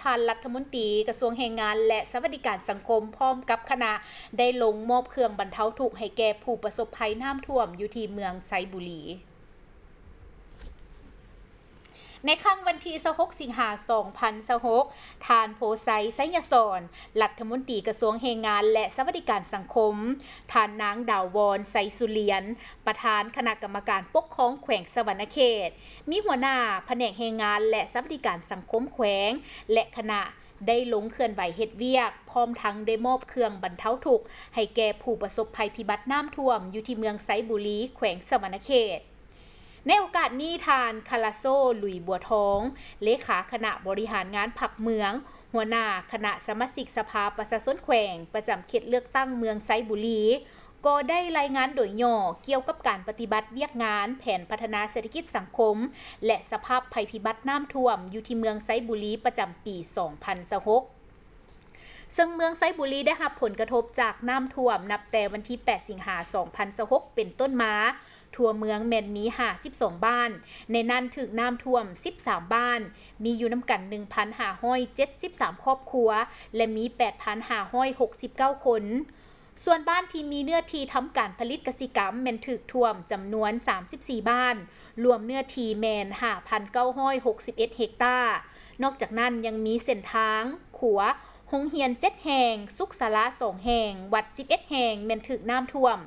ທ່ານລັດຖະມົນຕີກະຊວງແຮງງານ ແລະ ສະຫວັດດີການສັງຄົມ ພ້ອມກັບຄະນະ ໄດ້ລົງມອບເຄື່ອງບັນເທົາທຸກໃຫ້ແກ່ຜູ້ປະສົບໄພນ້ຳຖ້ວມຢູ່ທີ່ເມືອງໄຊບູລີ. ໃນຄ່ຳວັນທີຊາວຫົກ ສິງຫາ ສອງພັນຊາວຫົກ, ທ່ານ ໂພໄຊ ໄຊຍະສອນ ລັດຖະມົນຕີກະຊວງແຮງງານ ແລະ ສະຫວັດດີການສັງຄົມ, ທ່ານນາງ ດາວວອນ ໄຊສຸລຽນ ປະທານຄະນະກຳມະການປົກຄອງແຂວງສະຫວັນນະເຂດ, ມີຫົວໜ້າພະແນກແຮງງານ ແລະ ສະຫວັດດີການສັງຄົມແຂວງ ແລະ ຄະນະ ໄດ້ລົງເຄື່ອນໄຫວເຮັດວຽກ, ພ້ອມທັງໄດ້ມອບເຄື່ອງບັນເທົາທຸກໃຫ້ແກ່ຜູ້ປະສົບໄພພິບັດນ້ຳຖ້ວມຢູ່ທີ່ເມືອງໄຊບູລີ ແຂວງສະຫວັນນະເຂດ. ໃນໂອກາດນີ້, ທ່ານ ຄາລາໂຊ ລຸຍບົວທອງ ເລຂາຄະນະບໍລິຫານງານພັກເມືອງ, ຫົວໜ້າຄະນະສະມາຊິກສະພາປະຊາຊົນແຂວງ ປະຈຳເຂດເລືອກຕັ້ງເມືອງໄຊບູລີ ກໍໄດ້ລາຍງານໂດຍຫຍໍ້ກ່ຽວກັບການປະຕິບັດວຽກງານແຜນພັດທະນາເສດຖະກິດສັງຄົມ ແລະ ສະພາບໄພພິບັດນ້ຳຖ້ວມຢູ່ທີ່ເມືອງໄຊບູລີ ປະຈຳປີສອງພັນຊາວຫົກ ເຊິ່ງເມືອງໄຊບູລີໄດ້ຮັບຜົນກະທົບຈາກນ້ຳຖ້ວມນັບແຕ່ວັນທີແປດ ສິງຫາ ສອງພັນຊາວຫົກ ເປັນຕົ້ນມາ, ທົ່ວເມືອງແມ່ນມີຫ້າສິບສອງບ້ານ, ໃນນັ້ນຖືກນ້ຳຖ້ວມສິບສາມບ້ານ, ມີຢູ່ນຳກັນໜຶ່ງພັນຫ້າຮ້ອຍເຈັດສິບສາມຄອບຄົວ ແລະ ມີແປດພັນຫ້າຮ້ອຍຫົກສິບເກົ້າຄົນ. ສ່ວນບ້ານທີ່ມີເນື້ອທີ່ທຳການຜະລິດກະສິກຳແມ່ນຖືກຖ້ວມຈຳນວນສາມສິບສີ່ບ້ານ, ລວມເນື້ອທີ່ແມ່ນຫ້າພັນເກົ້າຮ້ອຍຫົກສິບເອັດເຮັກຕາ. ນອກຈາກນັ້ນຍັງມີເສັ້ນທາງ, ຂົວ, ໂຮງຮຽນເຈັດແຫ່ງ, ສຸກສາລາສອງແຫ່ງ, ວັດສິບເອັດແຫ່ງແມ່ນຖືກນ້ຳຖ້ວມ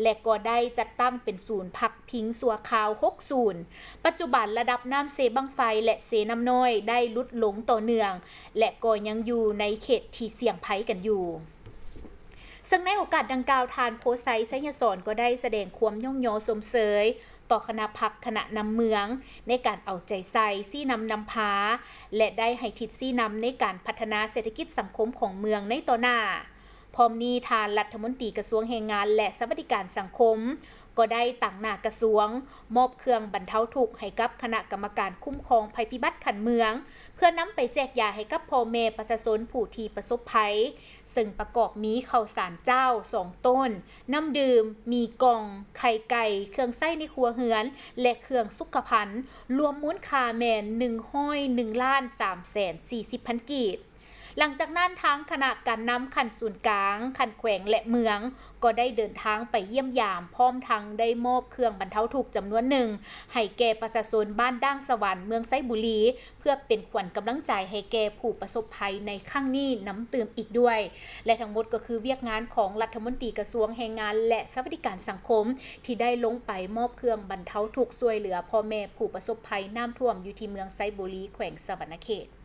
ແລະ ກໍໄດ້ຈັດຕັ້ງເປັນສູນພັກພິງຊົ່ວຄາວຫົກສູນ. ປັດຈຸບັນລະດັບນ້ຳເຊບັ້ງໄຟ ແລະ ເຊນ້ຳນ້ອຍໄດ້ຫຼຸດລົງຕໍ່ເນື່ອງ ແລະ ກໍຍັງຢູ່ໃນເຂດທີ່ສ່ຽງໄພກັນຢູ່. ເຊິ່ງໃນໂອກາດດັ່ງກ່າວ, ທ່ານ ໂພໄຊ ໄຊຍະສອນ ກໍໄດ້ສະແດງຄວາມຍ້ອງຍໍຊົມເຊີຍຕໍ່ຄະນະພັກຄະນະນຳເມືອງ ໃນການເອົາໃຈໃສ່ຊີ້ນຳນຳພາ ແລະ ໄດ້ໃຫ້ທິດຊີ້ນຳໃນການພັດທະນາເສດຖະກິດສັງຄົມຂອງເມືອງໃນຕໍ່ໜ້າ. ພ້ອມນີ້, ທ່ານລັດຖະມົນຕີກະຊວງແຮງງານ ແລະ ສະຫວັດດີການສັງຄົມ ກໍໄດ້ຕາງໜ້າກະຊວງ ມອບເຄື່ອງບັນເທົາທຸກໃຫ້ກັບຄະນະກຳມະການຄຸ້ມຄອງໄພພິບັດຂັ້ນເມືອງ ເພື່ອນຳໄປແຈກຢາຍໃຫ້ກັບພໍ່ແມ່ປະຊາຊົນຜູ້ທີ່ປະສົບໄພ, ເຊິ່ງປະກອບມີເຂົ້າສານຈ້າວສອງໂຕນ, ນ້ຳດື່ມ, ໝີ່ກ່ອງ, ໄຂ່ໄກ່, ເຄື່ອງໃຊ້ໃນຄົວເຮືອນ ແລະ ເຄື່ອງສຸຂະພັນ, ລວມມູນຄ່າແມ່ນໜຶ່ງຮ້ອຍໜຶ່ງລ້ານສາມແສນສີ່ສິບພັນກີບ. ຫຼັງຈາກນັ້ນ, ທາງຄະນະການນຳຂັ້ນສູນກາງ, ຂັ້ນແຂວງ ແລະ ເມືອງ ກໍໄດ້ເດີນທາງໄປຢ້ຽມຢາມ, ພ້ອມທັງໄດ້ມອບເຄື່ອງບັນເທົາທຸກຈຳນວນໜຶ່ງໃຫ້ແກ່ປະຊາຊົນບ້ານດ່າງສະຫວັນ ເມືອງໄຊບູລີ ເພື່ອເປັນຂວັນກຳລັງໃຈໃຫ້ແກ່ຜູ້ປະສົບໄພໃນຄັ້ງນີ້ນຳຕື່ມອີກດ້ວຍ. ແລະ ທັງໝົດກໍຄືວຽກງານຂອງລັດຖະມົນຕີກະຊວງແຮງງານ ແລະ ສະຫວັດດີການສັງຄົມ ທີ່ໄດ້ລົງໄປມອບເຄື່ອງບັນເທົາທຸກຊ່ວຍເຫຼືອພໍ່ແມ່ຜູ້ປະສົບໄພນ້ຳຖ້ວມຢູ່ທີ່ເມືອງໄຊບູລີ ແຂວງສະຫວັນນະເຂດ.